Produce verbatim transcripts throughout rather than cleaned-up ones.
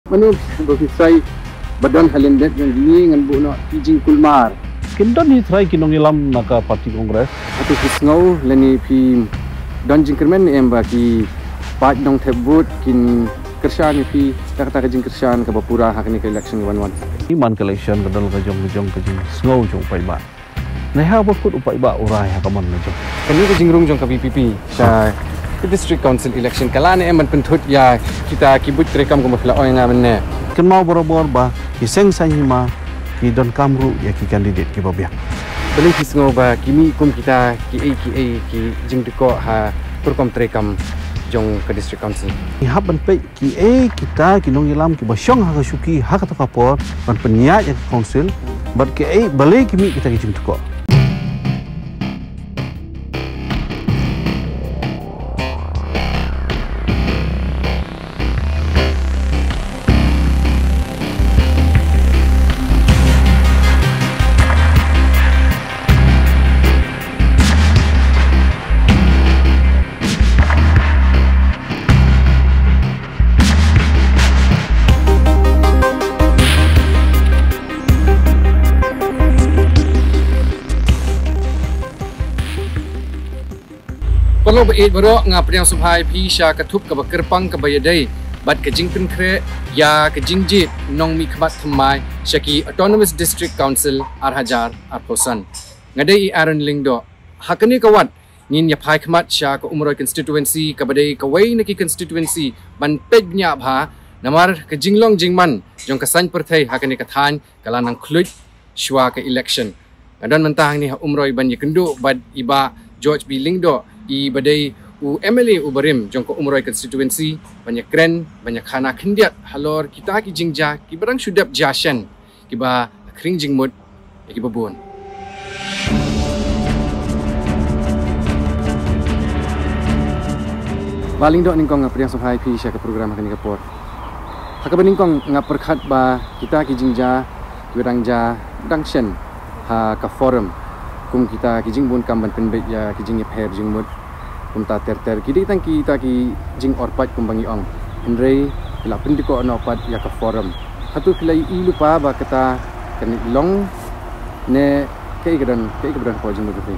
Mano ba phi tharai ba don ha lyndet jong ngi, ngan buh noh ki jingkulmar. Kin don hi trai ki nongïalam na ka party Congress. Hato phi sngew lane phi don jingkyrmen ne em ba ki paid nongthep vote kin kyrshan ïa phi da kata ka jingkyrshan kaba pura ha kane ka election ka ban wan? Ïa man ka election ka don ka jong ka jong ka jingsngew jong u paidbah. Nangta ba kut u paidbah u rai ha ka mon ka jong. Kane ka jingrung jong ka VPP sha ka District Council election ka lah ne em ban pynthut ïa kita ki buit treikam kumba phi la ong ïa nga mynne? Kynmaw barabor ba ki seng saiñ hima ki donkam ruh ïa ki candidate kiba biang. Balei phi sngew ba ki mih kum kita kiei kiei ki jingdkoh ha ka rukom treikam jong ka District Council? Ngi hap ban peit kiei kita ki nongïalam kiba shong ha ka shuki ha kata ka por ban pynïaid ïa ka council, bad kiei balei ki mih kita ki jingdkoh. Paralok ba ïeit baroh, nga pdiang sngewbha ïa phi sha ka thup kaba kyrpang kaba ïadei bad ka jingpynkhreh ïa ka jingjied nongmihkhmat thymmai sha ki Autonomous District Council ar hajar arphew san. Nga dei i Aaron Lyngdoh. Ha kane ka wat ngin ïa phai khmat sha ka Umroi constituency kaba dei kawei na ki constituency ban peit bniah bha, namar ka jinglong jingman jong ka saiñ pyrthei ha kane ka thaiñ ka la nang khluit shuwa ka election. Nga don mynta hangne ha Umroi ban ïakynduh bad i Bah George B Lyngdoh, i ba dei u MLA u barim jong ka Umroi constituency, ban ïakren, ban ïakhana khyndiat halor kita ki jingjia kiba dang shu dep jia shen, kiba khring jingmut ïa kiba bun. Bah Lyngdoh nyngkong, nga pdiang sngewbha ïa phi sha ka program ha kane ka por. Ha kaba nyngkong nga pyrkhat ba kita ki jingjia kiba dang jia dang shen ha ka forum, kum kita ki jingbun kam ban pynbeit ïa ki jingïapher jingmut, kumta ter ter, ki dei tang kita ki jingor paid kumba ngi ong, hynrei ki la pyndikoh noh pat ïa ka forum. Hato phi la ïohi lypa ba kata kan long ne kaei ka don, kaei kaba don hapoh jingmut jong phi?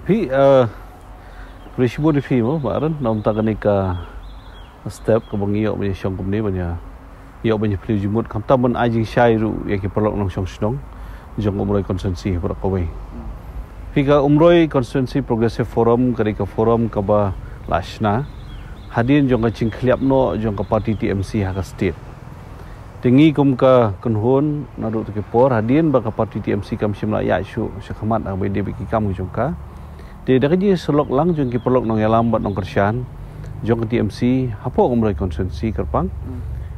Phi, eh, phi shibun ïa phi mo, Bah Aaron, na kumta kane ka step kaba ngi ïoh ban ïashong kumne ban ïa, ïoh ban ïaphylliew jingmut, khamtam ban ai jingshai ruh ïa ki paralok nongshong shnong jong Umroi constituency baroh kawei. Phi, ka Umroi Constituency Progressive Forum ka dei ka forum kaba la shna hadien jong ka jingkhliap noh jong ka party TMC ha ka state. Te ngi kum ka kynhun naduh tu ki por, hadien ba ka party TMC kam shym la ïaid shuh sha khmat ha kaba ïadei bad ki kam ki jong ka. Te da ka jingïasyllok lang jong ki paralok nongïalam bad nongkyrshan jong ka TMC hapoh Umroi constituency kyrpang,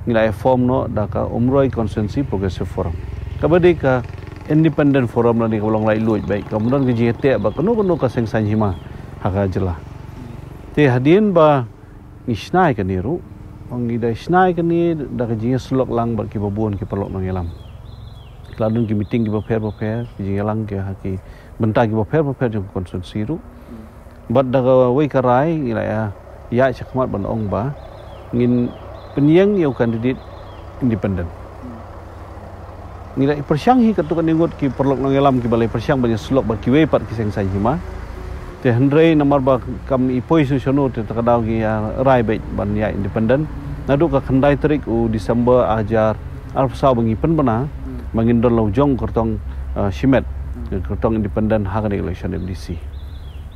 ngi la ïa form noh da ka Umroi Constituency Progressive Forum, kaba dei ka independent forum lane kaba long laitluid beit, kam don ka jingïateh bad kano kano ka seng saiñ hima ha ka jylla. Te hadien ba ngi shna ïa kane ruh, ngi da shna ïa kane da ka jingïasyllok lang bad kiba bun ki paralok nongïalam. Ki la don ki meeting kiba pher bapher, ki jingïalang ki ha ki bynta kiba pher bapher jong ka constituency ruh. Bad da kawei ka rai ngi la ïa, ïa sha khmat ban ong ba ngin pynïeng ïa u candidate independent. Ngi la ïa pyrshang hi katto katne ngut ki paralok nongïalam kiba la ïa pyrshang ban ïasyllok bad kiwei pat ki seng saiñ hima. Te hynrei namar ba kam i poi shuh shano, te ta ka daw ngi ïa rai beit ban ïa independent. Naduh ka khyndai tarik u December ar hajar arphew saw ba ngi pynbna ba ngin don la u jong kyrtong, eh, shimet, kyrtong independent ha kane election MDC.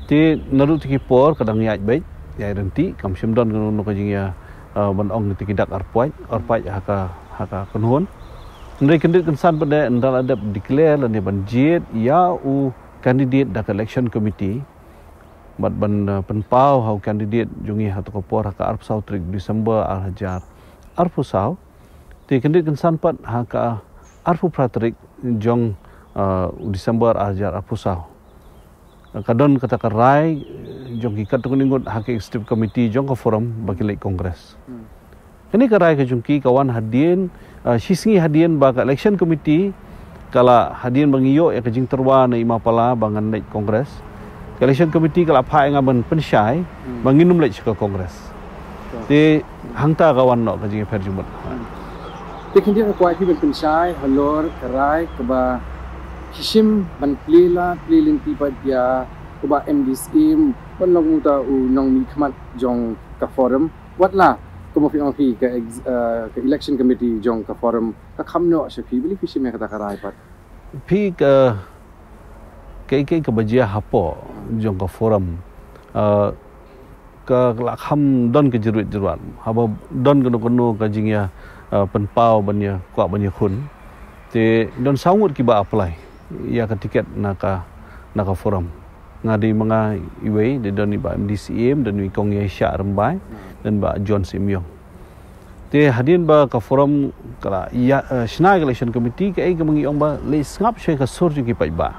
Te naduh tu ki por ka dang ïaid beit, ïaid ryntih, kam shym don kano kano ka jingïa, eh, ban ong tu ki dak arpait, arpait ha ka, ha ka kynhun. Hynrei kyndit kynsan pat de ynda la dep declare lane ban jied ïa u candidate da ka election committee, bad ban, eh, pynpaw ha u candidate jong ngi ha tu ka por ha ka arphew saw tarik December ar hajar arphew saw. Te kyndit kynsan pat ha ka arphew phra tarik jong, eh, u December ar hajar arphew saw, ka don kata ka rai, eh, jong ki katto katne ngut ha ka executive committee jong ka forum ba kin leit Congress. Kane ka rai ka jong ki ka wan hadien, eh, shisngi hadien ba ka election committee ka la, hadien ba ngi ïoh ïa ka jingtyrwa na i Mapala ba ngan leit Congress, ka election committee ka la phah ïa nga ban pynshai ba ngin ym leit sha ka Congress. Te hangta ka wan noh ka jingïapher jingmut. Te khyndiat nga kwah hi ban pynshai halor ka rai kaba ki shim ban plie lad plie lynti pat ïa u Bah M D Syiem ban long uta u nongmihkhmat jong ka forum. Wat la kumba phi ong phi ka ex- uh, ka election committee jong ka forum ka kham noh sha phi, balei phi shim ïa kata ka rai pat? Phi ka ka ka kaba jia hapoh jong ka forum, uh, ka la kham don ka jingruit jingruat haba don kano kano ka jingïa, uh, pynpaw ban ïa kwah ban ïa khun. Te don saw ngut kiba apply ïa ka tiket na ka na ka forum. Nga dei ma nga iwei, dei don i Bah M D Syiem, don i Kong Ïaishah Rymbai, don Bah John Syiem Ïong. Te hadien ba ka forum ka la ïa, eh, shna ka election committee, ka ei ka ma ngi ong ba leh sngap shuwa ka sur jong ki paidbah.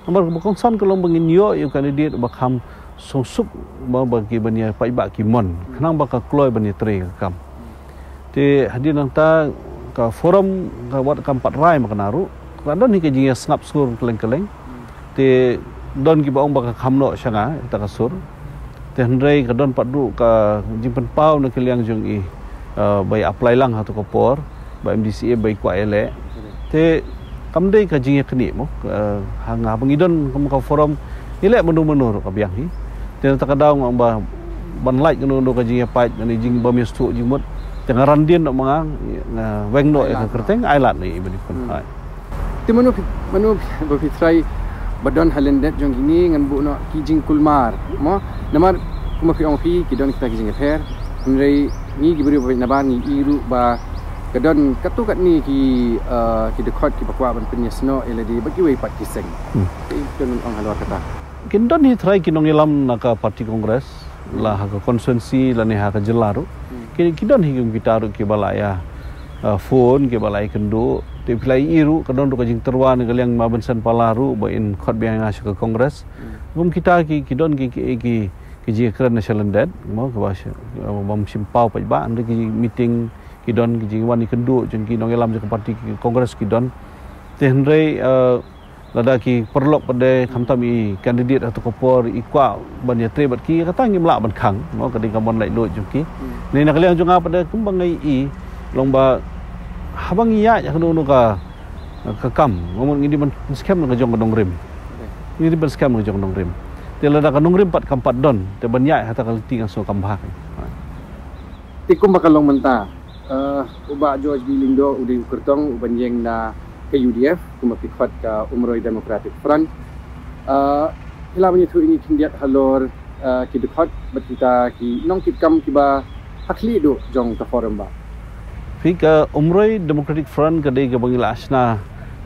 Namar ba kongsan ka long ba ngin ïoh ïa u candidate ba kham sngewsuk ba ba ki ban ïa paidbah ki mon. Khnang ba ka kloi ban ïa trei ka kam. Te hadien nangta ka forum ka wat kam pat rai ma ka na ruh. Ka don hi ka jingïa sngap sur keleng keleng. Te don kiba ong ba ka kham noh sha nga ïa kata ka sur. Te hynrei ka don pat ruh ka jingpynpaw na ka liang jong i, eh, ba i apply lang ha tu ka por, ba M D C A ba i kwah ïaleh. Te kam dei ka jingïaknieh mo, eh, ha nga ba ngi don kum ka forum, ïaleh mano mano ruh ka biang hi. Te na kata ka daw nga ong ba ban lait kano kano ka jingïapait, kane jingbym ïastuh jingmut. Te nga ran dien noh ma nga, nga weng noh ïa ka kyrteng, ai lad noh ïa i ban ïakhun. Hai. Te mano phi, mano phi, ba phi trai ba don ha lyndet jong kine, ngan buh noh ki jingkulmar mo. Namar kumba phi ong phi ki don kita ki jingïapher. Hynrei ngi ki briew ba peit nabar ngi i ruh ba ka don katto katne ki, eh, ki dkhot kiba kwah ban pynïasnoh ïa lade bad kiwei pat ki seng. Hmm. Te phi don ong halor kata. Kin don hi trai ki nongïalam na ka party Congress, la ha ka constituency lane ha ka jylla ruh. Hmm. Ki, ki don hi kum kita ruh kiba la ïa, uh, phone, kiba la ïa kynduh. Te phi la ïa i ruh ka don ruh ka jingtyrwa na ka liang ma Vincent Pala ruh ba in khot biang ïa nga sha ka Congress. Hmm. Kum kita ki, ki don ki, ki, ki, ki jingkren na sha lyndet mo, kaba sha, uh, bym shim paw pat ba hynrei ki meeting ki don, ki jingwan ïa kynduh jong ki nongïalam jong ka party ki Congress ki don. Te hynrei, uh, lada ki paralok pat de khamtam i candidate ha tu ka por i kwah ban ïatrei bad ki, kata ngim lah ban khang mo, ka dei ka mon laitluid jong ki. Hmm. Hynrei na ka liang jong nga pat de kumba nga i long ba haba ngi ïaid ha kano kano ka, ka kam, nga mut ngi dei ban skhem na ka jong ka nongrim. Okay. Ngi dei ban skhem na ka jong ka nongrim. Te lada ka nongrim pat kam pat don, te ban ïaid ha kata ka lynti nga sngew kam bha. Te kumba ka long mynta, eh, u Bah George B Lyngdoh u dei u kyrtong u ban ïeng na ka U D F, kumba phi khot ka Umroi Democratic Front. Eh, phi lah ban ïathuh ïa ngi khyndiat halor, eh, ki dkhot bad kita ki nongkitkam kiba ha khlieh duh jong ka forum, Bah? Phi, ka Umroi Democratic Front ka dei kaba ngi la shna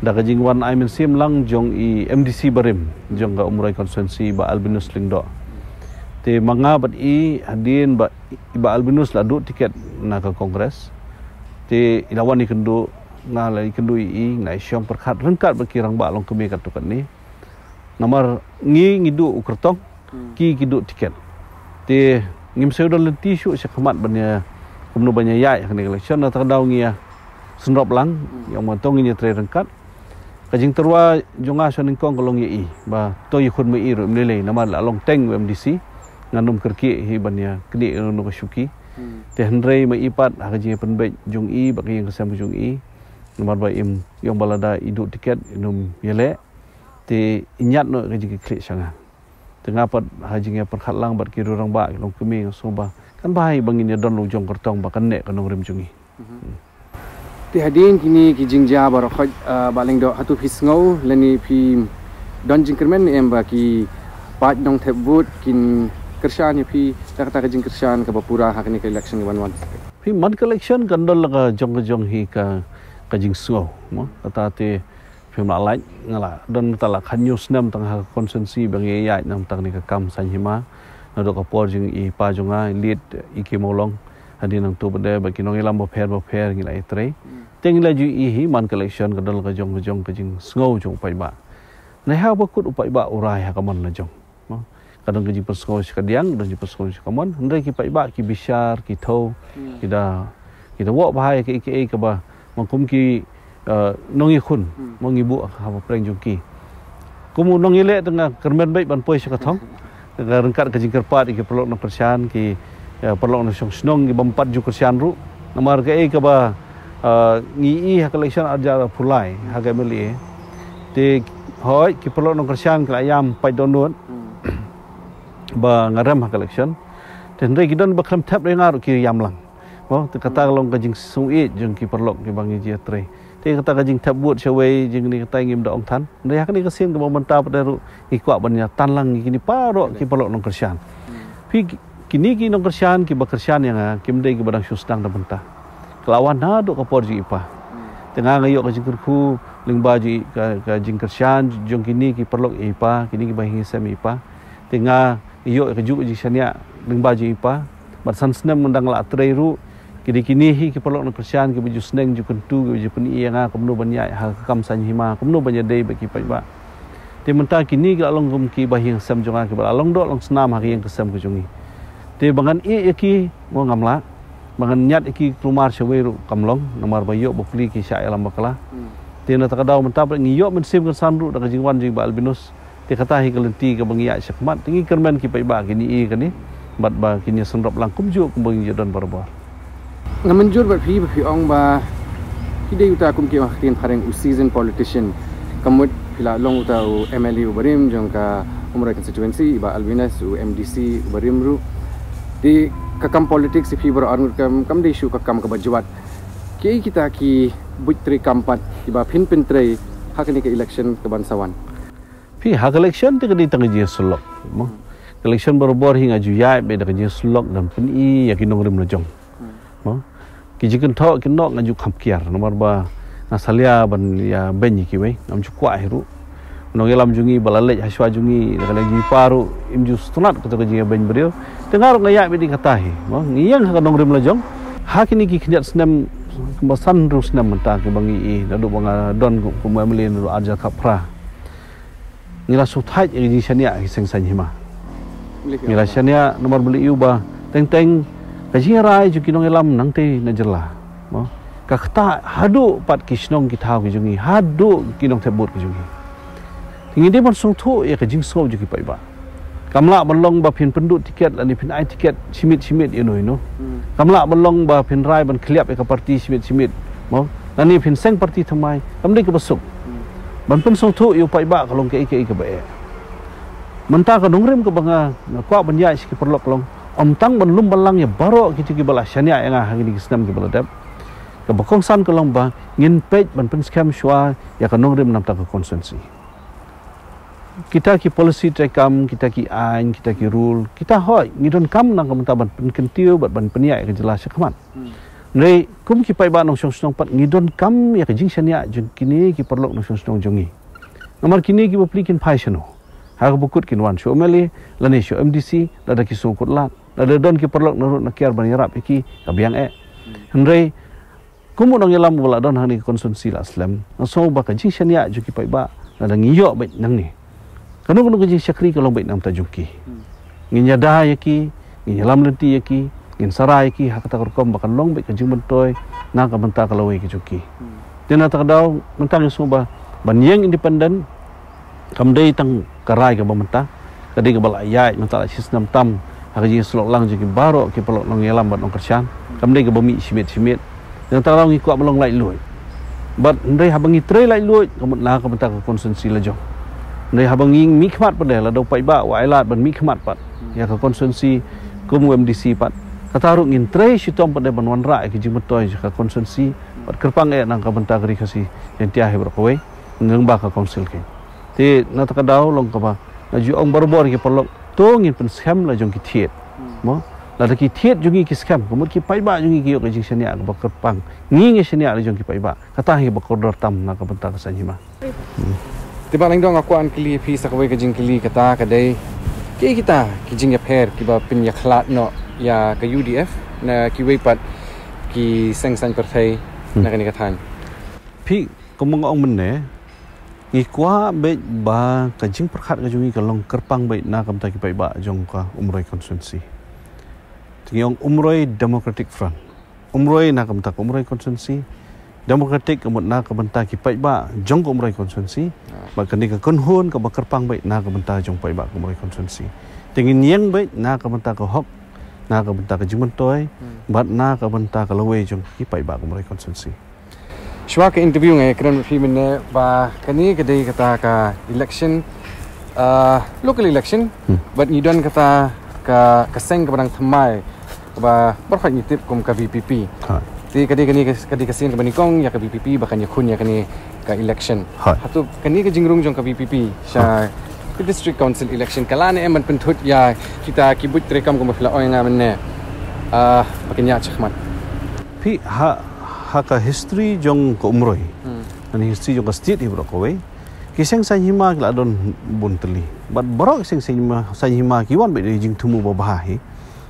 da ka jingwan ai mynsiem lang jong i M D C barim jong ka Umroi constituency, Bah Albinus Lyngdoh. Te ma nga bad i hadien ba i Bah Albinus la duh tiket na ka Congress. Te i la wan ïakynduh, nga la ïakynduh ïa i, nga ïashong pyrkhat ryngkat bad ki rangbah longkmie katto katne. Namar ngi ngi duh u kyrtong, hmm, ki ki duh tiket. Te ngim sngewdon lynti shuh sha khmat ban ïa kumno ban ïa ïaid ha kane ka election, na kata ka daw ngi ïa synrop lang, hmm, ïa ong ba to ngin ïatrei ryngkat. Ka jingtyrwa jong nga sha nyngkong ka long ïa i ba to ïakhun ma i ruh im lei lei namar la long teng u M D C, ngan ym kyrkieh hi ban ïa knieh ïa uno ka shuki. Hmm. Te hynrei ma i pat ha ka jingïapynbeit jong i bad ka ïing ka sem ka jong i, namar ba im ïa ong ba lada i duh tiket in ym ïaleh, te i ñiad noh ka jingkitkhlieh sha nga. Te nga pat ha jingïapyrkhat lang bad ki rangbah ki longkmie nga sngew ba kan bha hi ba ngin ïa don la u jong kyrtong ba kan neh ka nongrim jong ngi. Mhm. Te hadien kine ki jingjia baroh khoit, ah, Bah Lyngdoh, hato phi sngew lane phi don jingkyrmen ne em ba ki paid nongthep vote kin kyrshan ïa phi da kata ka jingkyrshan kaba pura ha kane ka election ka ban wan? Phi, man ka election kan don la ka jong ka jong hi ka, ka jingsngew mo. Kata te phim lah lait, nga la don mynta la khathynñiew snem tang ha ka constituency ba ngi ïaid na tang kane ka kam saiñ hima. Naduh ka por jong i pa jong nga, i Lt. E K Mawlong, hadien nangto pat de bad ki nongïalam bapher bapher ngi la ïatrei. Hmm. Te ngi la ju i hi man ka election ka don la ka jong ka jong ka jingsngew jong u paidbah. Nangta haba kut u paidbah u rai ha ka mon la jong. Mo. Ka don ka jingpynsngew sha ka diang, ka don jingpynsngew sha ka mon. Hynrei ki paidbah ki bishar, ki thew, hmm, ki da, ki da wad bha ïa kaei kaei kaba ma kum ki, eh, nongïakhun, hmm, mo, ngi buh ha pdeng jong ki. Kum u nongïaleh te nga kyrmen beit ban poi sha ka thong. Ka ryngkat ka jingkyrpad ïa ki paralok nongkyrshan, ki, eh, paralok nongshong shnong ki bym pat ju kyrshan ruh. Namar kaei kaba Uh, ngi i ha ka election arja pulai ha ka M L A. Te hoi ki paralok nongkyrshan ki la ïam pait dohnud ba nga rem ha ka election. Te hynrei ki don ba khlem thep re nga ruh ki ïam lang. Mo, te kata ka long ka jingsngewsih jong ki paralok ki ba ngi ïatrei. Te kata ka jingthep vote shawei jong ngi kata ngim da ong than. Hynrei ha kane ka sien kaba mynta pat ruh ngi kwah ban ïa tan lang ngi kini paralok ki paralok nongkyrshan. Phi ki- kini ki nongkyrshan ki ba kyrshan ïa nga kim dei ki ba dang shu sdang da mynta. Ka la wan naduh ka por jong i pa. Te nga nga ïoh ka jingkyrkhu lyngba jong i ka, ka jingkyrshan jong kini ki paralok i pa, kini ki ba hi sem i pa. Te nga ïoh ka juk jingshaniah lyngba jong i pa. Bad san snem ngan dang la trei ruh. Ki dei kini hi ki paralok nongkyrshan ki ba ju sneng ju kyntu ki ba ju pyni ïa nga kumno ban ïaid ha ka kam saiñ hima kumno ban ïadei bad ki paidbah. Te mynta kini ki la long kum ki ba hi sem jong nga ki ba la long doh long snam ha ka ïing ka sem ka jong ngi. Te ba ngan ïeh ïa ki mo ngam lah. Ba ngan ñiad ïa ki kulmar shawei ruh kam long namar ba ïoh ba pli ki shah ïalam bakla. Te na ta ka daw mynta ba ngi ïoh mynsiem kynsan ruh da ka jingwan jong i Bah Albinus. Te kata hi ka lynti kaba ngi ïaid shakhmat te ngi kyrmen ki paidbah kini i kani bad ba kin ïa synrop lang kumjuh kumba ngi ïa don barabor. Nga mynjur bad phi ba phi ong ba phi dei uta kum ki ong ha ka ktien phareng u seasoned politician. Ka mut phi la long uta u M L A u barim jong ka Umroi constituency, i Bah Albinus u M D C u barim ruh. Te ka kam politics i phi baroh arngut kam, kam dei shuh ka kam kaba jwat. Kiei kita ki buit trei kam pat kiba phin pyntrei ha kane ka election kaban sa wan? Phi ha ka election te ka dei tang ka jingïasyllok mo. Ka election barabor hi nga ju ïaid beit da ka jingïasyllok da ban pyni ïa ki nongrim la jong. Mo. Ki jingkynthoh ki noh nga ju kham kiar namar ba nga salia ban ïa beiñ ïa kiwei ngam ju kwah hi ruh. Nongïalam jong ngi ba la leit ha shuwa jong ngi da ka liang jong i pa ruh im ju sngewtynnat kato ka jingïabeiñ briew. Te nga ruh nga ïaid beit ïa kata hi mo. Ngi ïeng ha ka nongrim la jong ha kine ki khyndiat snem kumba san hynriew snem mynta kiba ngi i naduh ba nga don kum M L A naduh arhajar khatphra. Ngi la sngewthait ïa ka jingshaniah ha ki seng saiñ hima. Ngi la shaniah namar ba lei ïa u ba teng teng ka jingïarai jong ki nongïalam nangtei na jylla. Mo? Ka ktah haduh pat ki shnong ki thaw ki jong ngi, haduh ki nongthep vote ki jong ngi. Te ngi dei ban sngewthuh ïa ka jingsngew jong ki paidbah. Kam lah ban long ba phin pynduh tiket lane phin ai tiket shimit shimit ïano ïano. Kam lah ban long ba phin rai ban khylliap ïa ka party shimit shimit. Mo? Lane phin seng party thymmai, kam dei kaba suk. Ban pynsngewthuh ïa u paidbah ka long kaei kaei kaba eh. Mynta ka nongrim kaba nga, nga kwah ban ïaid sha ki paralok ka long, ym tang ban lum ban lang ïa baroh kito kiba la shaniah ïa nga ha kine ki snem kiba la dep. Kaba kongsan ka long ba ngin peit ban pynskhem shuwa ïa ka nongrim namar ka constituency. Kita ki policy treikam, kita ki aiñ, kita ki rule, kita hoi, ngi donkam nang ka bynta ban pynkyntiew bad ban pynïaid ïa ka jylla shakhmat. Hynrei kum ki paidbah nongshong shnong pat ngi donkam ïa ka jingshaniah jong kine ki paralok nongshong shnong jong ngi. Namar kine ki bapli kin phai shano? Ha kaba kut kin wan sha u M L A lane sha u M D C lada ki sngewkut lad. Lada don ki paralok na rud na kiar ban ïarap ïa ki ka biang eh. Hynrei kum u nongïalam uba la don hangne ka constituency la slem, nga sngew ba ka jingshaniah jong ki paidbah lada ngi ïoh beit nangne. Kano kano ka jingshakri ka long beit namar jong ki. Ngin ïada ïa ki, ngin ïalam lynti ïa ki, ngin sara ïa ki ha kata ka rukom ba kan long beit ka jingmyntoi na ka bynta ka lawei ka jong ki. Te na kata ka daw mynta ngi sngew ba ban ïeng independent kam dei tang ka rai kaba mynta, ka dei kaba la ïaid mynta la shisnem tam ha ka jingïasyllok lang jong ki baroh ki paralok nongïalam bad nongkyrshan. Kam dei kaba mih shimit shimit. Te na kata ka daw ngi kwah ban long laitluid. Bad hynrei haba ngi trei laitluid ka mut na ka bynta ka constituency la jong. Hynrei haba ngi mihkhmat pat de lada u paidbah u ailad ban mihkhmat pat ïa ka constituency kum u M D C pat, kata ruh ngin trei shitom pat de ban wanrah ïa ka jingmyntoi jong ka constituency bad kyrpang eh na ka bynta ka Ri Khasi Jaiñtia hi baroh kawei. Lyngba ka council kein. Te na kata ka daw long kaba nga ju ong barabor ïa ki paralok to ngin pynskhem la jong ki thied. Mo? Lada ki thied jong ngi ki skhem ka mut ki paidbah jong ngi ki ïoh ka jingshaniah kaba kyrpang. Ngi ngi shaniah la jong ki paidbah. Kata hi ba kordor tam na ka bynta ka saiñ hima. Te Bah Lyngdoh nga kwah ban kylli phi sa kawei ka jingkylli, kata ka dei kiei kita ki jingïapher kiba pynïakhlad noh ïa ka U D F na kiwei pat ki seng saiñ pyrthei na kane ka thaiñ. Phi, kumba nga ong mynne, ngi kwah beit ba ka jingpyrkhat ka jong ngi ka long kyrpang beit na ka bynta ki paidbah jong ka Umroi constituency. Te ngi ong Umroi Democratic Front. Umroi na ka bynta ka Umroi constituency. Democratic ka mut na ka bynta ki paidbah jong ka Umroi constituency. Bad kane ka kynhun kaba kyrpang beit na ka bynta jong paidbah ka Umroi constituency. Te ngin ïeng beit na ka bynta ka hok, na ka bynta ka jingmyntoi bad na ka bynta ka lawei jong ki paidbah ka Umroi constituency. Shuwa ka interview nga ïakren bad phi mynne ba kane ka dei kata ka election, ah, local election, bad ngi don kata ka, ka seng kaba dang thymmai, kaba baroh ngi tip kum ka VPP. Te ka dei kane ka, ka dei ka sien kaba nyngkong ïa ka VPP ba kan ïakhun ïa kane ka election. Hato kane ka jingrung jong ka VPP sha ka District Council election ka lah ne em ban pynthut ïa kita ki buit treikam kumba phi la ong ïa nga mynne, ah, ba kan ïaid shakhmat? Phi, ha, ha ka history jong ka Umroi, ha ka history jong ka state hi baroh kawei, ki seng saiñ hima ki la don bun tylli. Bad baroh ki seng saiñ hima, saiñ hima ki wan bad jingthmu babha hi.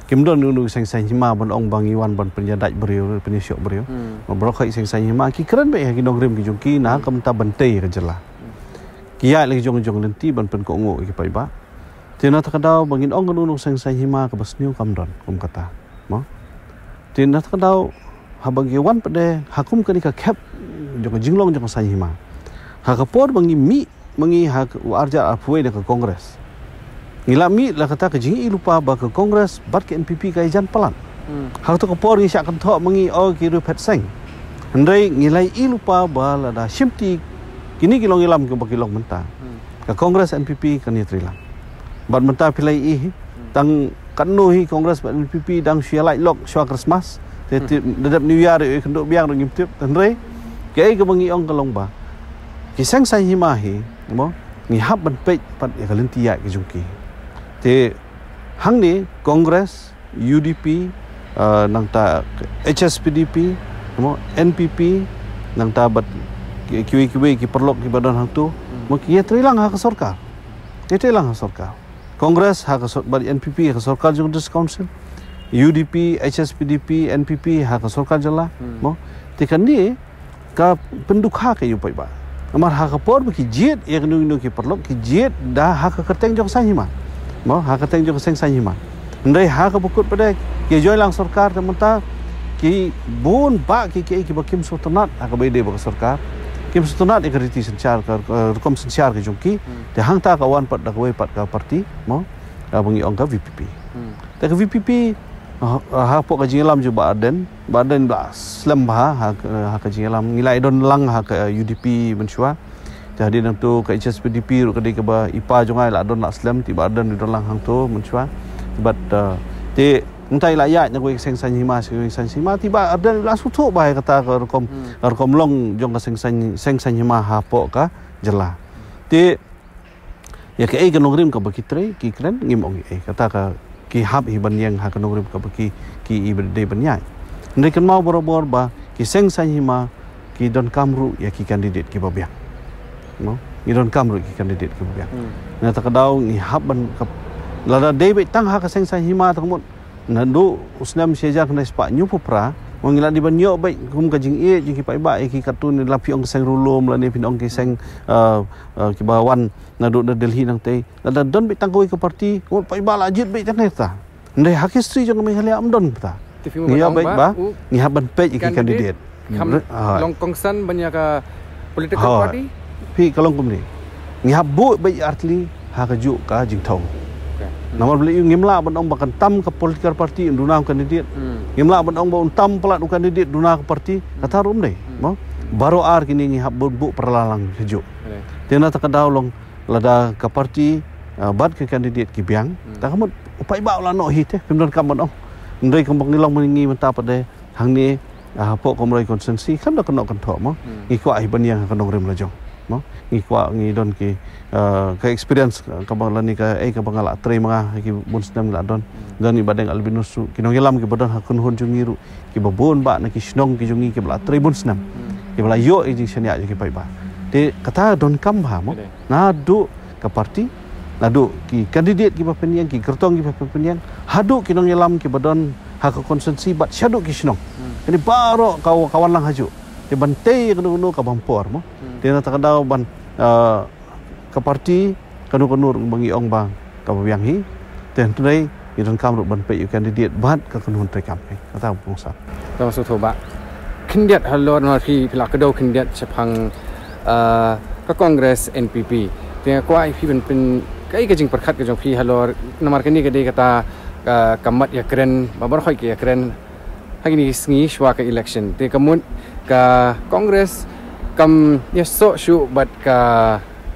Kim don ïa uno u seng saiñ hima ban ong ba ngi wan ban pynïadait briew, pynïashok briew. Bad baroh ki seng saiñ hima ki kren beit ha ki nongrim ki jong ki na ka bynta ban tei ka jylla. Ki ïaid la ki jong jong lynti ban pynkohnguh ïa ki paidbah. Te na kata ka daw ba ngin ong kano kano seng saiñ hima kaba sniew kam don kum kata. Mo? Te na kata ka daw haba ngi wan pat de ha kum kane ka khep jong ka jinglong jong ka saiñ hima. Ha ka por ba ngi mih ma ngi ha ka u arhajar arphew wei da ka Congress, ngi la mih la kata ka jingïohi lypa ba ka Congress bad ka NPP ka ïajan palat. Ha kata ka por ngi shah kynthoh ma ngi, oh, ki riewphet seng. Hynrei ngi la ïohi lypa ba lada shimti kine ki longïalam kiba ki long mynta, ka Congress NPP kan ïatreilang. Bad mynta phi la ïohi tang katno hi Congress bad NPP dang shu ïalait lok shuwa Christmas. Te, te da dep New Year ïa kynduh biang ruh ngim tip. Hynrei kaei kaba ngi ong ka long ba ki seng saiñ hima hi, mo, ngi hap ban peit pat ïa ka lynti ïaid ka jong ki. Te hangne Congress, UDP, ah, nangta HSPDP, mo, NPP, nangta bad ki, kiwei kiwei ki paralok kiba don hangto, mo, ki ïatreilang ha ka sorkar. Ki ïatreilang ha sorkar. Congress ha ka sor-, bad NPP ha ka sorkar jong District Council, UDP, HSPDP, NPP ha ka sorkar jylla, mo. Te kane ka pyndukha ka ïa u paidbah. Namar ha ka por ba ki jied ïa kino kino ki paralok, ki jied da ha ka kyrteng jong ka saiñ hima, mo, ha ka kyrteng jong ka seng saiñ hima. Hynrei ha kaba kut pat de ki join lang sorkar, te mynta ki bun bah ki, ki, kiba kim sngewtynnat ha kaba ïadei bad ka sorkar. Kim sngewtynnat ïa ka riti synshar, ka, ka rukom synshar ka jong ki. Te hangta ka wan pat da kawei pat ka parti, mo, kaba ngi ong ka VPP. Te ka VPP, ha, hapoh ka jingïalam jong Bah Ardent, Bah Ardent ba slem bha ha, ha ka jingïalam, ngi la ïadon lang ha ka UDP mynshuwa. Te hadien nangto ka HSPDP ruh ka dei kaba i pa jong nga i la don la slem, te Bah Ardent i don lang hangto mynshuwa. Bad, eh, te mynta i la ïaid na kawei ka seng saiñ hima sha kawei ka seng saiñ hima, te Bah Ardent i la sngewthuh bha ïa kata ka rukom, ka rukom long jong ka seng saiñ, seng saiñ hima hapoh ka jylla. Te ïa kaei ka nongrim kaba ki trei, ki kren, ngim ong ei. Kata ka ki hap hi ban ïeng ha ka nongrim kaba ki, ki i ba dei ban ïaid. Hynrei kynmaw barabor ba ki seng saiñ hima ki donkam ruh ïa ki candidate kiba biang. Mo? Ngi donkam ruh ki candidate kiba biang. Na kata ka daw ngi hap ban ka, lada dei beit tang ha ka seng saiñ hima, tang mut naduh u snem shi hajar khyndai spah hynñiewphew phra, mo, ngi la dei ban ïoh beit kum ka jingïeit jong ki paidbah ïa ki katto, ne la phi ong ki seng riewlum lane phi ong ki seng, eh, eh, kiba wan naduh na Delhi nangtei. Lada don beit tang kawei ka parti, u paidbah la jied beit tang kata. Hynrei ha ka history jong ka Meghalaya ym don kata. Te phi, ngi ïa beit ba ngi hap ban peit ïa ki candidate. Kham long kongsan ban ïa ka political party. Phi, ka long kumne. Ngi hap buh beit artylli ha kajuh ka jingthung. Namar balei ngim lah ban ong ba kan tam ka political party un duna u candidate. Ngim lah ban ong ba un tam palat u candidate duna ka party. Kata ruh ym dei. Mo? Baroh ar kine ngi hap buh, buh paralok lang kajuh. Te na kata ka daw long lada ka parti, ah, bad ka candidate ki biang, ta ka mut u paidbah u la noh hi te, phim donkam ban ong. Hynrei kumba ngi long mynta pat de hangne, ah, hapoh ka Umroi constituency, khlem da ka noh kynthoh mo. Ngi kwah hi ban ïeng ha ka nongrim la jong. Mo, ngi kwah, ngi don ki, ah, ka experience, ah, kaba lane kaei kaba nga la trei ma nga ha ki bun snem la don. Don i Bah Deng Albinus ruh, ki nongïalam kiba don ha kynhun jong ngi ruh, kiba bun bah na ki shnong ki jong ngi kiba la trei bun snem, kiba la ïoh ïa ki jingshaniah jong ki paidbah. Te kata donkam bha mo. Naduh ka parti, naduh ki candidate kiba pynïeng, ki kyrtong kiba pynïeng, haduh ki nongïalam kiba don ha ka constituency bad shaduh ki shnong. Kane baroh ka, ka wan lang hajuh. Te ban tei ïa kano kano ka bym por mo. Te na kata ka daw ban, ah, ka parti, kano kano ruh ba ngi ong ba kaba biang hi. Te hynrei ngi donkam ruh ban peit ïa u candidate bad ka kynhun treikam hi. Kata ka bynta. Tang sngewthuh bah. Khyndiat halor namar phi, phi la kdew khyndiat shaphang, ah, ka Congress N P P. Te nga kwah ïa phi ban pyn, kaei ka jingpyrkhat ka jong phi halor namar kane ka dei kata ka, ka mat ïakren ba baroh ki ïakren. Ha kine ki sngi shuwa ka election, te ka mut ka Congress kam ïasoh shuh bad ka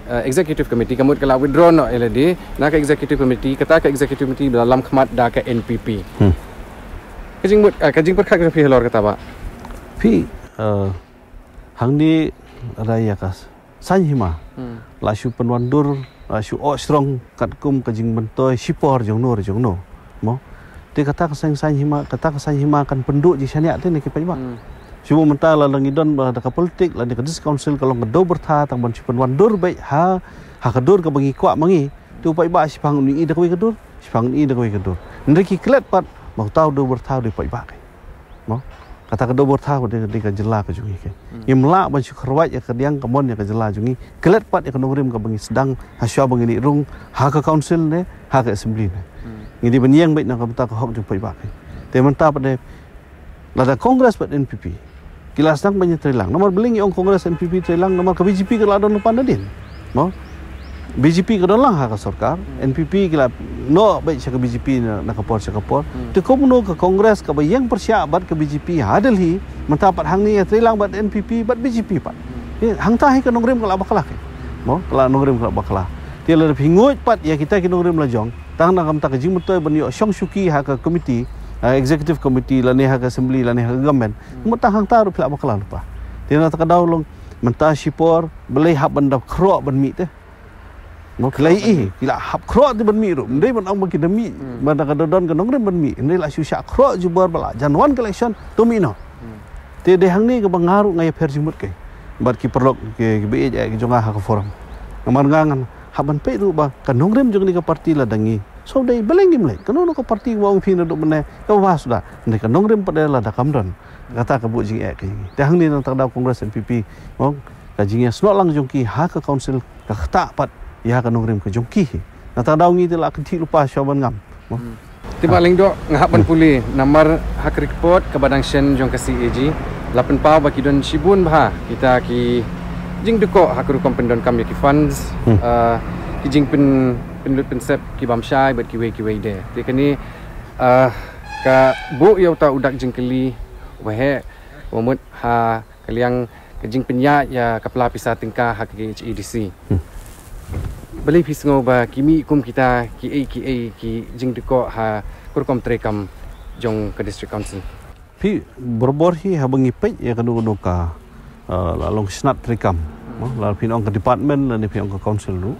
uh, executive committee, ka mut ka la withdraw noh ïa lade na ka executive committee, kata ka executive committee ba la lam khmat da ka N P P. Hmm. Ka jingmut, uh, ka jingpyrkhat ka jong phi halor kata, Bah? Phi, uh, hangne raya ka saiñ hima. Hmm. La shu pynwandur, la shu oh shrong katkum ka jingmyntoi shipor jong no re jong no. Mo. Te kata ka saiñ saiñ hima, kata ka saiñ hima kan pynduh jingshaniah te ne ki paidbah. Hmm. Shu mynta la ngi don ba da ka politik, la ne ka district council ka long ka dewbyrtha tang ban shu pynwandur beit ha, ha ka dur kaba ngi kwah ma ngi. Te u paidbah shiphang un ïohi da kawei ka dur, shiphang un ïohi da kawei ka dur. Hynrei ki klet pat ba uta u dewbyrtha u dei paidbah. Mo? Kata ka dewbyrtha ka dei, dei ka jylla ka jong ngi. Hmm. Ngim lah ban shu kyrwat ïa ka diang ka mon ïa ka jylla jong ngi. Klet pat ïa ka nongrim kaba ngi sdang ha shuwa ba ngi ïaid rung ha ka council ne ha ka assembly ne. Hmm. Ngi dei ban ïeng beit na ka bynta ka hok jong paidbah. Te mynta pat de lada Congress bad N P P ki la sdang ban ïatreilang. Namar balei ngi ong Congress N P P treilang, namar ka B J P ka la don lypa nadien. Mo? B J P ka don lang ha ka sorkar, N P P ki la noh beit sha ka B J P na, na ka por sha ka por. Hmm. Te kumno ka Congress kaba ïeng pyrshah bad ka B J P ha Delhi, mynta pat hangne ïatreilang bad N P P bad B J P pat. Hmm. Eh, hangta hi ka nongrim ka la bakla ke. Mo, ka la nongrim ka la bakla. Te lada phi nguid pat ïa kita ki nongrim la jong, tang na ka bynta ka jingmyntoi ban ïoh shong shuki ha ka committee, ha executive committee lane ha ka assembly lane ha ka government. Hmm. Mo, tang hangta ruh phi la bakla lypa. Te na kata ka daw long mynta shipor balei hap ban da khroh ban mih te. Mo, ki la ïohi, ki la hap khroh te ban mih ruh. Ym dei ban ong ba ki da mih, hmm, ba da ka da don ka nongrim ban mih. Hynrei la shu shah khroh jubor ba la jan wan ka election, to mih noh. Hmm. Te dei hangne kaba nga ruh nga ïapher jingmut kei bad ki paralok ki, ki ba ïeit ki jong nga ha ka forum. Namar nga ngan hap ban peit ruh ba ka nongrim jong kane ka party lada ngi shu dei, balei ngim leit? Kano kano ka party ba ong phi naduh mynne kaba bha suda. Hynrei ka nongrim pat de lada kam don, kata ka buh jingeh ka ïa ngi. Te hangne na kata ka daw Congress N P P, mo, ka jingïasnoh lang jong ki ha ka council ka ktah pat ïa ka nongrim ka jong ki hi. Na kata ka daw ngi te la kynthih lypa shuwa ban ngam. Mo. Hmm. Te Bah Lyngdoh, nga hap ban pule namar ha ka report kaba dang shen jong ka C A G la pynpaw ba ki don shibun bha kita ki jingdukok ha ka rukom pyndonkam ïa ki funds, hmm, ah, ki jingpyn, pynlut pynsep ki bym shai bad kiwei kiwei de. Te kane, ah, ka buh ïa uta u dak jingkylli uba heh uba mut ha ka liang ka jingpynïaid ïa ka pla pisa tyngka ha ka K H A D C. Hmm. Balei phi sngew ba ki mih kum kita kiei kiei ki jingdukok ha ka rukom treikam jong ka District Council? Phi, barabor hi haba ngi peit ïa kano kano ka, eh, la long shnat treikam, mo, la phin ong ka department lane phin ong ka council ruh.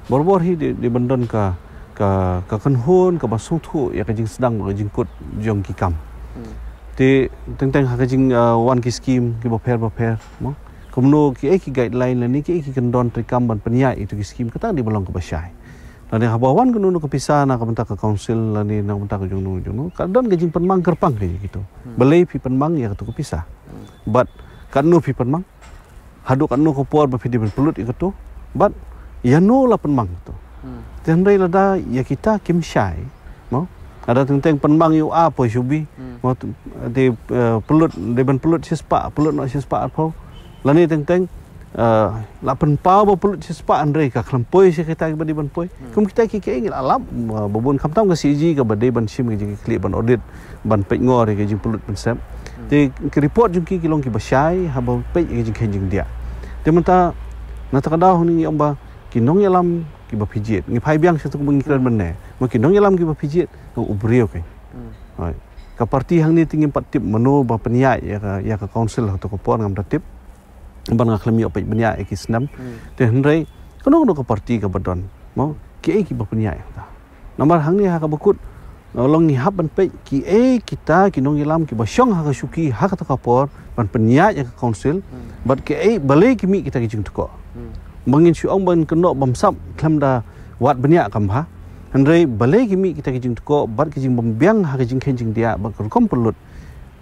Barabor hi dei, dei ban don ka, ka, ka kynhun kaba sngewthuh ïa ka jingsdang bad ka jingkut jong ki kam. Hmm. Te teng teng ha ka jing, ah, wan ki skim kiba pher ba pher, mo. Kumno kiei ki guideline lane kiei ki kyndon treikam ban pynïaid ïa kito ki skim, kata dei ba long kaba shai. Lane haba wan kano kano ka pisa na ka bynta ka council lane na ka bynta ka jong no jong no, ka don ka jingpynmang kyrpang ka ïa kito. Hmm. Balei phi pynmang ïa kato ka pisa? Hmm. Bad katno phi pynmang? Haduh katno ka por ba phi dei ban pynlut ïa kato, bad ïano la pynmang kato. Hmm. Te hynrei lada ïa kita kim shai, mo, lada teng teng pynmang ïa u A poi sha u B, hmm, mo, te, eh, pynlut, dei ban pynlut shispah, pynlut noh shispah arphew. Lane teng teng, eh, la pynpaw ba pynlut shispah hynrei ka khlem poi sha kita kiba dei ban poi. Hmm. Kum kita ki, ki ngi la lap, uh, ba bun khamtam ka C A G kaba dei ban shim ka jingkitkhlieh ban audit, ban peit ngor ïa ka jingpynlut pynsep. Hmm. Te ki report jong ki ki long kiba shai haba peit ïa ka jingkheiñ jingdiah. Te mynta na kata ka daw hangne ngi ong ba ki nongïalam kiba phi jied. Ngi phai biang sha kato kaba ngi kren mynne. Mo, ki nongïalam kiba phi jied, u briew kein. Hmm. Hooid. Ka party hangne te ngim pat tip mano ba pynïaid ïa ka, ïa ka council ha kato ka por, ngam da tip. Ban nga khlem ïoh peit bniah ïa ki snem. Hmm. Te hynrei kano kano ka party kaba don, mo, kiei kiba pynïaid ïa kata. Namar hangne ha kaba kut, long ngi hap ban peit kiei kita ki nongïalam kiba shong ha ka shuki ha kata ka por ban pynïaid ïa ka council. Hmm. Bad kiei, balei ki mih kita ki jingtkoh. Hmm. Ba ngin shu ong ban kynnoh bamsap khlem da wad bniah kam bha. Hynrei balei ki mih kita ki jingtkoh bad ki jingbymbiang ha ka jingkheiñ jingdiah bad ka rukom pynlut.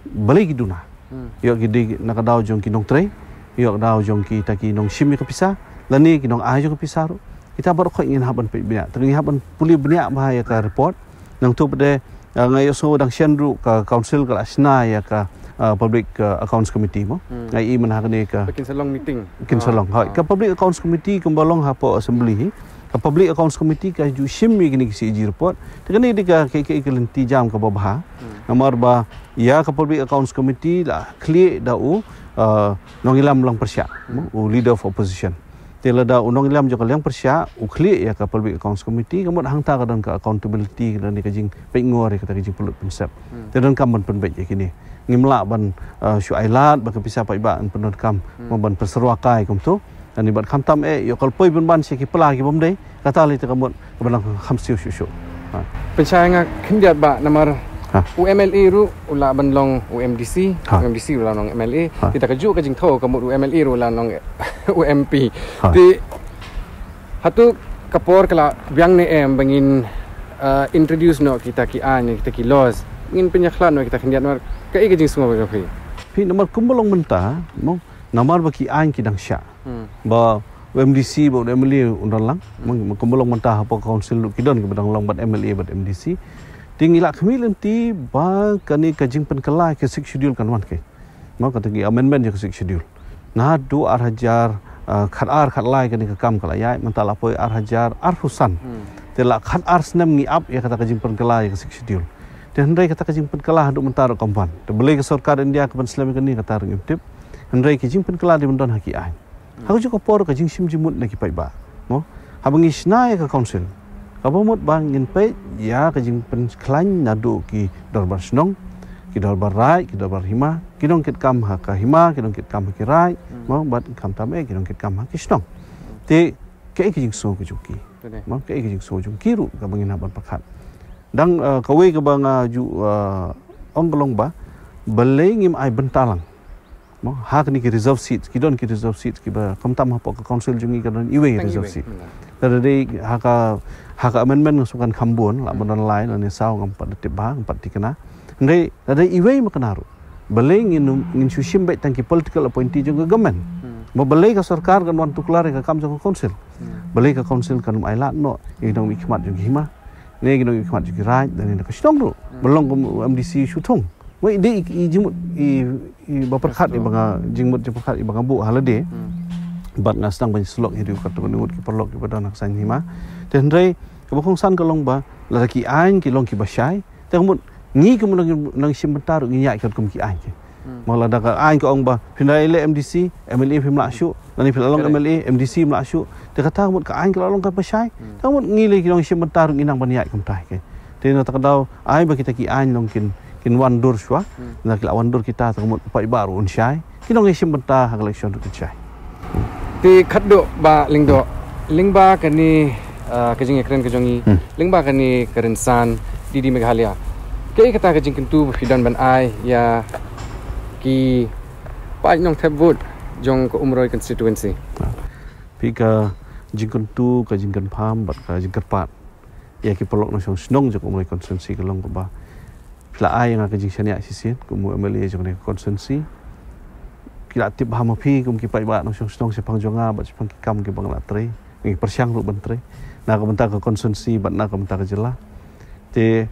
Balei ki duna. Hmm. Ïoh ki dei na ka daw jong ki nongtrei, ïoh ka daw jong kita ki nongshim ïa ka pisa, lane ki nongai jong ka pisa ruh. Kita baroh khoit ngin hap ban peit bniah. Te ngin hap ban pule bniah bha ïa ka report. Nangta pat de, ah, nga ïohsngew dang shen ruh ka council ka la shna ïa ka, ah, public, ah, accounts committee mo. Hmm. Nga i mynha kane ka. Ba kin sa long meeting. Kin sa long. Hooid. Ah. Ka public accounts committee kumba long hapoh assembly hi. Ka Public Accounts Committee ka ju shim ïa kine ki C A G report. Te kane dei ka, ka, ka, ka lynti jam kaba bha. Namar ba ïa ka Public Accounts Committee la khlieh da u, uh, nongïalam liang pyrshah, u leader of opposition. Te lada u nongïalam jong ka liang pyrshah u khlieh ïa ka Public Accounts Committee, ka mut hangta ka don ka accountability, ka don ka jingpeit ngor ïa kata ka jingpynlut pynsep. Te donkam ban pynbeit ïa kine. Ngim lah ban, uh, shu ai lad ba ka pisa paidbah yn pyndonkam, mo ban pynsyrwa kai kumto. Ani bad khamtam eh ïoh ka lpoi pynban sha ki pla ki bym dei, kata lei te ka mut kaba nang kham siew shuh shuh. Ha. Pynshai nga khyndiat ba namar u M L A ruh u lah ban long u M D C, u M D C u lah long M L A. Kita ka juh ka jingthaw ka mut u M L A ruh u lah long u M P. Te hato ka por ka la biang ne em ba ngin, uh, introduce noh kita ki aiñ, kita ki laws, ngin pynïakhlad noh kita khyndiat namar kaei ka jingsngew ka phi? Phi, namar kumba long mynta, mo, namar ba ki aiñ ki dang shah. Ba u M D C ba u M L A un don lang. Mo, kumba long mynta hapoh council ruh ki don kiba dang long bad M L A bad M D C. Te ngi la khmih lynti ba kane ka jingpynkylla ka Sixth Schedule kan wan kai. Mo, kata ki amendment ïa ka Sixth Schedule. Naduh ar hajar, uh, khatar khatlai kane ka kam ka la ïaid, mynta la poi ar hajar arphew san. Te la khatar snem ngi ap ïa kata ka jingpynkylla ïa ka Sixth Schedule. Te hynrei kata ka jingpynkylla haduh mynta ruh kam wan. Te balei ka sorkar India ka pynslem ïa kane, kata ruh ngim tip. Hynrei ka jingpynkylla dei ban don ha ki aiñ. Ha kajuh ka por ka jingshim jingmut na ki paidbah, mo, haba ngi shna ïa ka council, kaba mut ba ngin peit ïa ka jingpynkhlaiñ naduh ki dorbar shnong, ki dorbar raid, ki dorbar hima, ki nongkitkam ha ka hima, ki nongkitkam ha ki raid, mo, bad khamtam eh ki nongkitkam ha ki shnong. Te kaei ka jingsngew ka jong ki? Mo, kaei ka jingsngew jong ki ruh kaba ngin hap ban pyrkhat. Dang, uh, kawei kaba nga ju, uh, ong ka long ba balei ngim ai bynta lang, mo, ha kine ki reserve seats, ki don ki reserve seats kiba khamtam hapoh ka council jong ngi ka don iwei reserve seat. Lada dei ha ka, ha ka amendment nga sngewthuh kan kham bun, lah ban don lai, lane saw, ngam pat tip bha, ngam pat tikna. Hynrei lada iwei ma kane ruh, balei ngin, ngin shu shim beit tang ki political appointee jong ka government? Ba balei ka sorkar kan wan tuklar ïa ka kam jong ka council? Balei ka council kan ym ai lad noh ïa ki nongmihkhmat jong ki hima, ne ki nongmihkhmat jong ki raid, ne na ka shnong ruh? Ba long kum u M D C shu thung. Wei, dei i, i jingmut i, i ba pyrkhat, i ba nga, jingmut jingpyrkhat i ba nga buh ha lade. Bad nga sdang ban ïasyllok ïa u katto katne ngut ki paralok kiba don ha ka saiñ hima. Te hynrei kaba kongsan ka long ba lada ki aiñ ki long kiba shai, te ka mut ngi kum nang, nang shim bynta ruh ngin ïaid katkum ki aiñ ki. Mo, lada ka aiñ ka ong ba phin da ïaleh M D C, M L A phim lah shuh, lane phin la long M L A, M D C phim lah shuh. Te kata ka mut ka aiñ ka la long kaba shai. Te ka mut ngi lei ki nongshim bynta ruh ngi nang ban ïaid kumta hi. Te na kata ka daw ai ba kita ki aiñ long kin, kin wan dur shuwa. Na ki la wan dur kita, te ka mut u paidbah ruh un shai, ki nongshim bynta ha ka election ruh kin shai. Te khatduh Bah Lyngdoh, lyngba kane, ah, ka jingïakren ka jong ngi, lyngba kane ka rynsan D D Meghalaya, kaei kata ka jingkyntu ba phi don ban ai ïa ki paid nongthep vote jong ka Umroi constituency? Phi, ka jingkyntu, ka jingkyrpad bad ka jingkyrpad ïa ki paralok nongshong shnong jong ka Umroi constituency ka long kaba phi la ai ïa nga ka jingshaniah shisien kum u M L A jong kane ka constituency. Ki la tip bha ma phi kum ki paidbah nongshong shnong shaphang jong nga bad shaphang ki kam kiba nga la trei, ngi pyrshang ruh ban trei na ka bynta ka constituency bad na ka bynta ka jylla. Te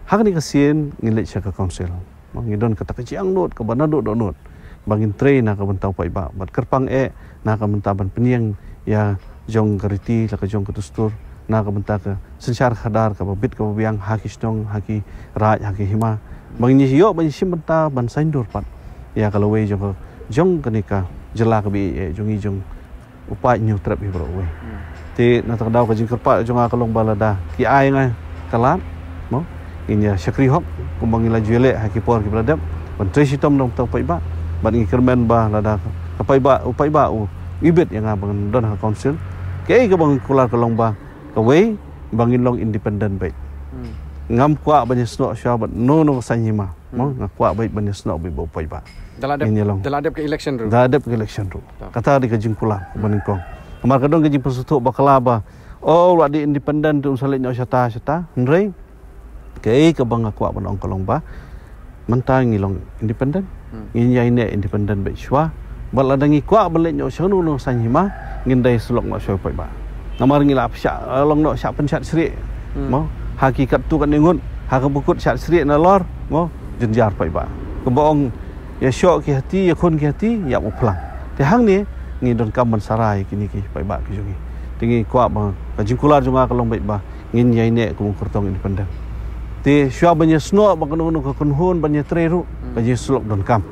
ha kane ka sien ngin leit sha ka council. Ngi don kata ka jingangnud kaba naduh dohnud ba ngin trei na ka bynta u paidbah bad kyrpang eh na ka bynta ban pynïeng ïa jong ka riti la ka jong ka dustur, na ka bynta ka synshar khadar kaba bit kaba biang ha ki shnong, ha ki raid, ha ki hima. Ba ngin ïoh ban shim bynta ban saiñdur pat ïa ka lawei jong ka, jong kane ka jylla kaba ïeit eh jong ngi, jong u paid Hynñiewtrep hi baroh kawei. Te na kata ka daw ka jingkyrpad jong nga ka long ba lada ki ai nga ka lad, mo, ngin ïa shakri hok kumba ngi la ju ïaleh ha ki por kiba la dep ban trei shitom na ka bynta u paidbah. Bad ngi kyrmen ba lada ka paidbah, u paidbah u ibit ïa nga ban don ha council, kaei kaba ngi kular ka long ba kawei, ba ngin long independent beit. Ngam kwah ban ïasnoh shuwa bad no no ka saiñ hima. Mo, nga kwah beit ban ïasnoh beit bad u paidbah. Da la dep, ngin ïa long, da la dep ka election ruh. Da la dep ka election ruh. Kata dei ka jingkular ba nyngkong. Namar ka don ka jingpynsngewthuh bakla ba, oh, la dei independent te un sa leit noh shata shata. Hynrei kaei kaba nga kwah ban ong ka long ba mynta ngi long independent. Ngin ïaineh independent beit shuwa. Bad lada ngi kwah ban leit noh sha kano kano ka saiñ hima, ngin da ïasyllok noh sha u paidbah. Namar ngi la pynshah, eh, long noh shah pynshah shrieh, mo, ha ki katto katne ngut, ha kaba kut shah shrieh nalor, mo, jynjar paidbah. Kaba ong ïashoh ki hati, ïakhun ki hati, ïap u phlang. Te hangne ngi donkam ban sara ïa kine ki paidbah ki jong ngi. Ngi kwah ba ka jingkular jong nga ka long beit ba ngin ïai neh kum u kyrtong independent. Te shuwa ban ïa snoh ba kano kano ka kynhun ban ïa trei ruh, ka jingïasyllok donkam.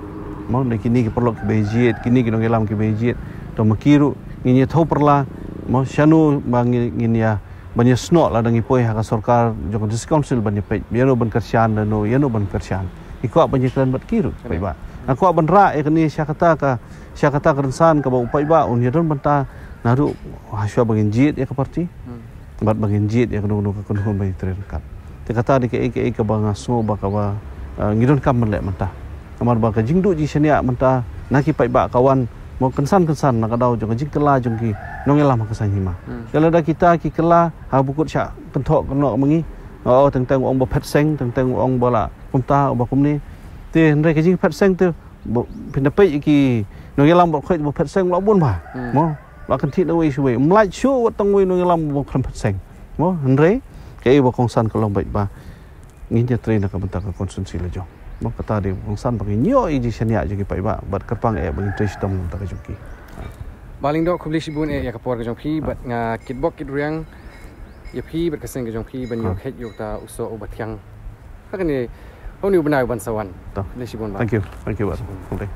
Mo, da kine ki paralok kiba ïa jied, kine ki nongïalam kiba ïa jied. To ma ki ruh ngin ïa thew pyrla, mo, shano ba ngin, ngin ïa ban ïa snoh lada ngi poi ha ka sorkar jong ka District Council ban ïa peit ïano ban kyrshan, lano ïano ban kyrshan. Ngi kwah ban ïa kren bad ki ruh, paidbah. Nga kwah ban rah ïa kane sha kata ka, sha kata ka rynsan kaba u paidbah un ïa don bynta naduh ha shuwa ba ngin jied ïa ka party bad ba ngin jied ïa kano kano ka kynhun ba ïa trei ryngkat. Te kata dei kaei kaei kaba nga sngew ba kaba, eh, ngi donkam ban leh mynta. Namar ba ka jingduh jingshaniah mynta na ki paidbah ka wan mo kynsan kynsan na ka daw jong ka jingkylla jong ki nongïalam ha ka saiñ hima. Te lada kita ki kylla ha ba kut shah kynthoh kynnoh ma ngi, oh, teng teng u ong ba phet seng, teng teng u ong ba la kumta, ba kumne. Te hynrei ka jingphet seng te ba, phin da peit ki nongïalam ba khoit ba phet seng la bun bha. Mo, la kynthih na wei shuwei. Ym lait shuh wat tang wei nongïalam ba khlem phet seng. Mo, hynrei kaei ba kongsan ka long beit ba ngin ïa trei na ka bynta ka constituency la jong. Mo, kata dei ba kongsan ba ngin ïoh ïa jingshaniah jong ki paidbah bad kyrpang eh ba ngin trei shitom na ka bynta ka jong ki. Bah Lyngdoh, khublei shibun eh ïa ka por ka jong phi bad nga kitbok kitrwiang ïa phi bad ka seng ka jong phi ban ïoh khet ïa uta u soh uba thiang ha kane, ha une u bnai ban sa wan. Khublei shibun, bah. Thank you. Thank you, bah. Khublei.